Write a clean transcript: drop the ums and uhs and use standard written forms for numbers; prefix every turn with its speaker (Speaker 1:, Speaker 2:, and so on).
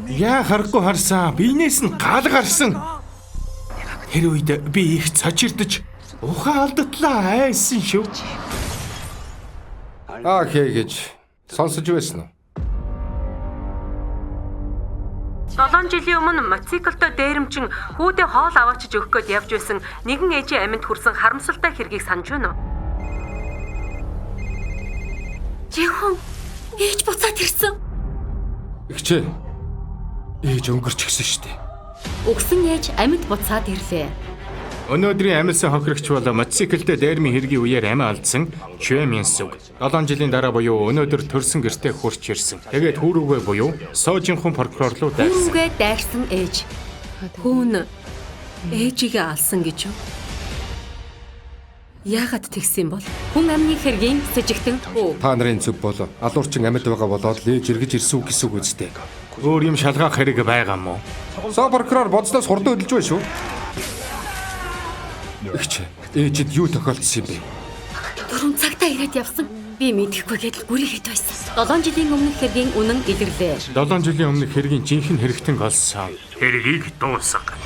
Speaker 1: Яа харахгүй харсан. Биенээс нь гал гарсан. Тэр үед би их цочирдож ухаан алдатлаа айсан шүү.
Speaker 2: Аа хээ гэж сонсож байсан уу?
Speaker 3: 7 жилийн өмнө мотоциклтой дээрэмчин хүүдээ хоол аваачиж өгөх гээд явж байсан нэгэн ээжийн амьд хүрсэн харамсалтай хэргийг санаж байна уу?
Speaker 4: Жихон ээж буцаад ирсэн.
Speaker 2: Игчээ. Ээж өнгөрч гисэн шүү дээ.
Speaker 4: Өгсөн ээж амьд буцаад ирлээ.
Speaker 1: Өнөөдрийн амьсан хохирогч бол мотоциклтэй дээрмийн хэргийн үеэр амиа алдсан Чүэ Минсүг. 7 жилийн дараа буюу өнөөдөр төрсөн гэртээ хурч ирсэн. Тэгээд хүүрүүгээ буюу Сожинхон прокурор руу дайрсан.
Speaker 4: Хүүрүүгээ дайрсан ээж.
Speaker 3: Хүүн ээжигээ алсан гэж юу? Яагаад тэгсэн юм бол?
Speaker 4: Хүн амны хэргийн сэжигтэн хүү.
Speaker 2: Та нарын зүг бол алуурчин амьд байгаа болоод л ээж эргэж ирсэн үг гэсэн үг үстэй.
Speaker 1: Өөр юм шалгаах хэрэг байгаа мó?
Speaker 2: Соо прокурор бодсноос хурдан хөдөлж байна шүү. Игч ээжид юу тохиолдсон юм бэ?
Speaker 4: Дөрвөн цагтаа ирээд явсан. Би мэдэхгүй гэдэл гүрийхэд байсан. 7 жилийн өмнөх хэргийн үнэн илэрлээ.
Speaker 1: 7 жилийн өмнөх хэргийн жинхэнэ хэрэгтэн олсон. Хэргийг дуусга.